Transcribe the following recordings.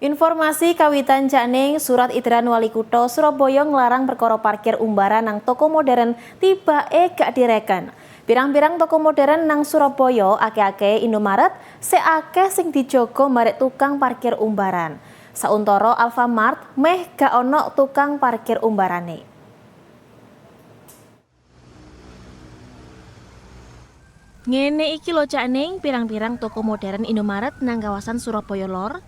Informasi kawitan, Cak Ning, surat edaran Wali Kutha Surabaya nglarang perkara parkir umbaran nang toko modern tibake gak direken. Pirang-pirang toko modern nang Surabaya, akeh-akeh Indomaret, sik akeh sing dijogo barek tukang parkir umbaran. Sauntara Alfamart meh gak ono tukang parkir umbarane. Ngene iki lho, Cak Ning, pirang-pirang toko modern Indomaret nang kawasan Surabaya Lor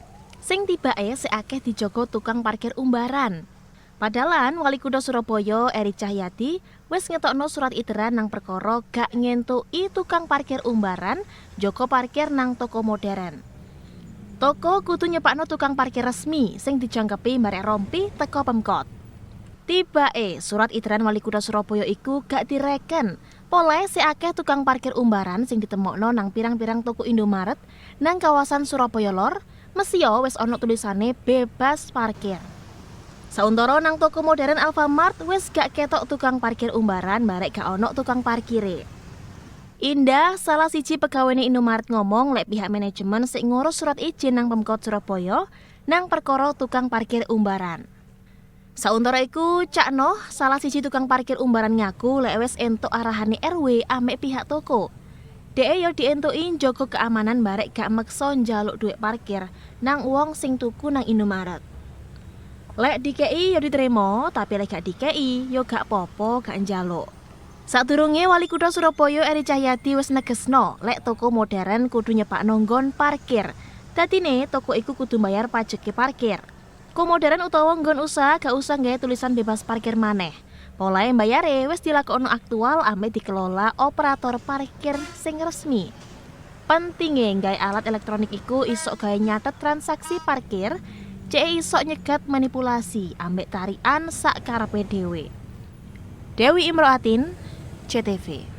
sing tibake sik akeh dijogo tukang parkir umbaran. Padalan Wali Kutha Surabaya Eri Cahyadi wis ngetokno surat edaran nang perkara gak ngentuki tukang parkir umbaran jogo parkir nang toko modern. Toko kudu nyepakno tukang parkir resmi sing dijangkepi barek rompi teko Pemkot. Tibake surat edaran Wali Kutha Surabaya iku gak direken. Polahe sik akeh tukang parkir umbaran sing ditemokno nang pirang-pirang toko Indomaret nang kawasan Surabaya Lor, mesio wis ana tulisane bebas parkir. Sauntara nang toko modern Alfamart wis gak ketok tukang parkir umbaran barek gak ono tukang parkire. Indah, salah siji pegawai Indomaret, ngomong lek pihak manajemen sik ngurus surat izin nang Pemkot Surabaya nang perkara tukang parkir umbaran. Sauntara iku, Cak Noh, salah siji tukang parkir umbaran, ngaku lek wis entuk arahane RW ambek pihak toko. Dhek yo dientuki njogo keamanan barek gak meksa njaluk duit parkir nang wong sing tuku nang Indomaret. Lek dikei yo diterima, tapi lek gak dikei yo gak popo gak njaluk. Sadurunge, Wali Kutha Surabaya Eri Cahyadi wis negesno lek toko modern kudu nyepakno nggon parkir. Dadine toko iku kudu bayar pajeke parkir. Toko modern utawa nggon usaha gak usah nggawe tulisan bebas parkir maneh. Polahe mbayare wis dilakokno aktual ambek dikelola operator parkir sing resmi. Pentinge nggawe alat elektronik iku isok gawe nyatet transaksi parkir, cek isok nyegat manipulasi ambek tarikan sak karepe dhewe. Dewi Imroatin, CTV.